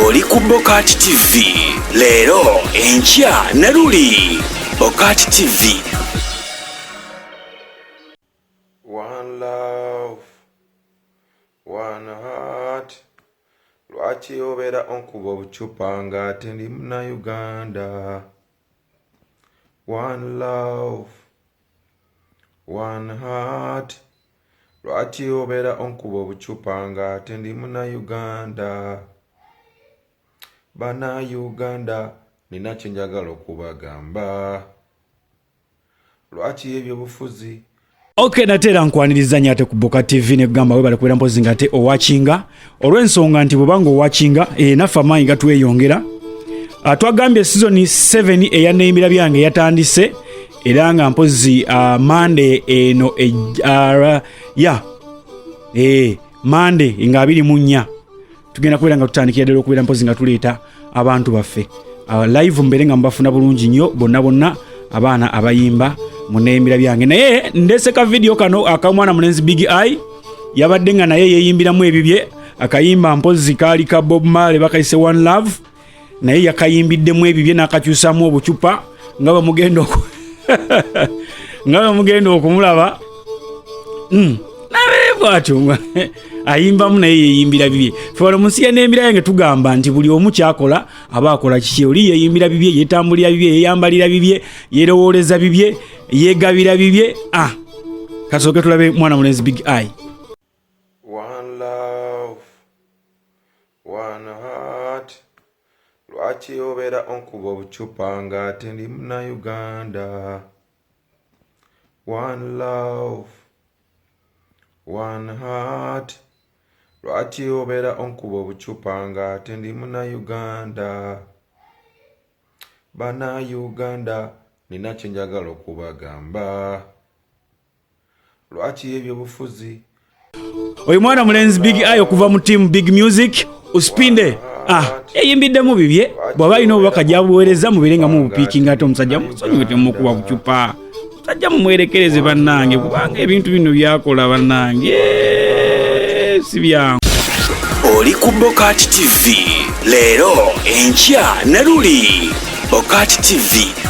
Oli ku Bokati TV leero, enkya ne luli. Bokati TV. One love, one heart. Lwaki obeera onkuba obucupa ng'ate ndi Munnayuganda? One love, one heart. Lwaki obeera onkuba obucupa ng'ate ndi Munnayuganda? Bannayuganda, nina kye njagala okubagamba. Lwaki ebyobufuzi? Ok, nate era nkwaniriza nnyo ate ku Boka TV nekugamba webale kubeera mpozi nga ate owakinga, olw'ensonga nti bwobanga owakinga, naffe amaanyi gatweyongera. Twagambye season 7 eya Neyimbira Byange yatandise, era nga mpozi Mande eno, ya Mande nga 24 tugenda kubeera nga tutandikira ddala okubeera mpozi nga tuleeta abantu baffe live, mbeere nga mubafuna bulungi nnyo bonna bonna abaana abayimba mu Neyimbira Byange. Naye ndese ka vidiyo kano akamwana mulenzi Big Eye, yabadde nga naye yeeyimbiramu ebibye. Akayimba mpozi kaali ka Bob Marley, bakayise One Love, naye yakayimbiddemu ebibye n'akakyusamu obucupa nga bwemugenda okumulaba. Nabe bwatyo ayimbamu, naye yeyimbira bibye. Fe wano mu nsi ya Neyimbira Yange tugamba nti buli omu kyakola aba akola kiki. Oli yeyimbira bibye, yetambulira bibye, yeyambalira bibye, yerowooleza bibye, yegabira bibye. Ah, kasooke tulabe mwana mulenzi Big Eye. One love, one heart. Lwaki obeera onkuba obucupa ng'ate ndi Munnayuganda? One love, one heart. Lwaki obeera onkuba obucupa ng'ate ndi Munnayuganda? Bannayuganda, nina kye njagala okubagamba. Lwaki ebyobufuzi? Oyo mwana mulenzi Big Eye okuva mu team Big Music Uspinde. Ah, yayimbiddemu bibye. Bw'aba alina obubaka gyabuweereza, mubeere nga mumupiikinga, ate omusajja musonyiwe, temukuba bucupa. Musajja mumwerekereze bannange, kubanga ebintu bino byakola bannange si byangu. Oli ku Bokati TV leero, enkya ne luli. Bokati TV.